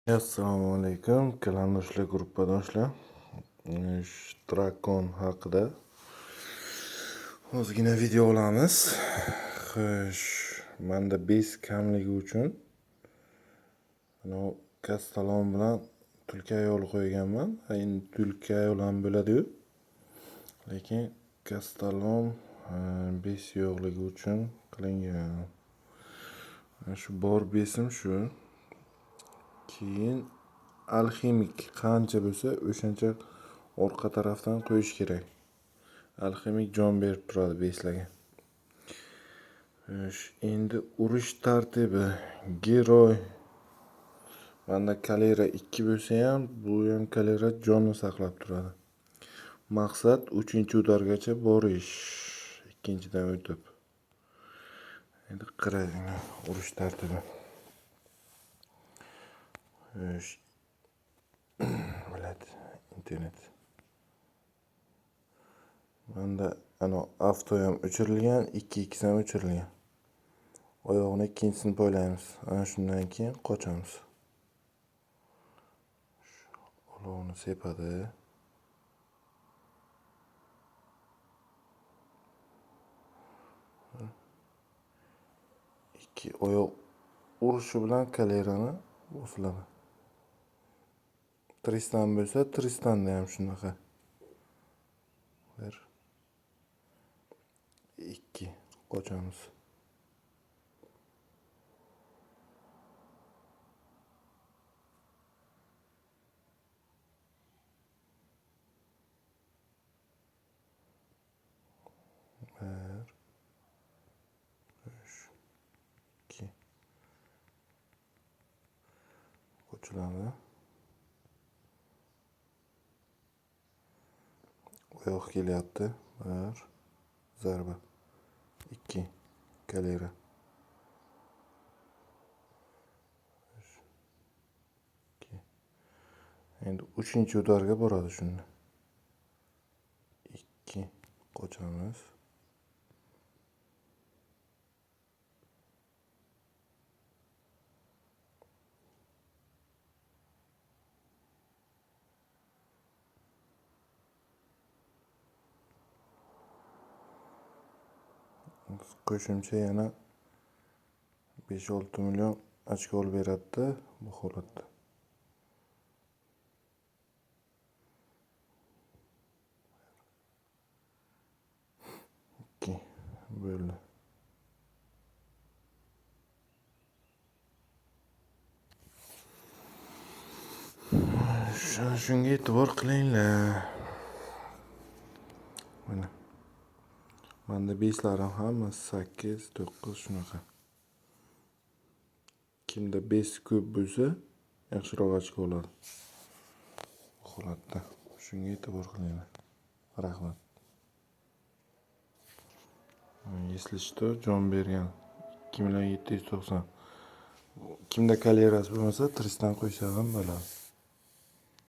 Assalomu alaykum, qalandoshlar, gruppadoshlar. Shu drakon haqida ozgina video olamiz. Xo'sh, manda bes kamligi uchun anavi kastalon bilan tulki ayol qo'yganman. Endi tulki ayol ham bo'ladi-yu. Lekin kastalon bes yo'qligi uchun qilingan. Shu bor besim shu. Keyin alximik qancha bo'lsa o'shancha orqa tarafdan qo'yish kerak. Alximik jon berib turadi beslarga. Xo'sh, endi urush tartibi. Geroy. Manda kalera 2 bo'lsa ham, bu ham kalera jonni saqlab turadi. Maqsad 3-udargacha borish, ikkinchidan o'tib. Endi qarang urush tartibi. Xo'sh, блядь, internet. Manda ana avto ham o'chirilgan, 2x ham o'chirilgan. Oyog'ini ikkinchisini poylaymiz. Ana shundan keyin qochamiz. Olovni sepadi. Ikki oyoq urishi bilan kalerani bosiladi. Tristan bo'lsa, Tristanda ham shunaqa. 1 2 qochamiz. Bir, uch, ikki. Qochiladi. Oyoq kelyapti. 1 zarba. 2 kalera. 2. Endi 3-udarga boradi shunda. 2 qochamiz. Qo'shimcha yana 5-6 million ochko olib beradi bu holatda. 2 bo'ldi. Shunga e'tibor qilinglar. Mana. Manda beslarim hammasi 8, 9 shunaqa. Kimda bes ko'p bo'lsa, yaxshiroq ochko oladi. Bu holatda shunga e'tibor qilinglar. Rahmat. Если что, jon bergan 2 790 000. Kimda kalerasi bo'lmasa, Tristan qo'ysa ham bo'ladi.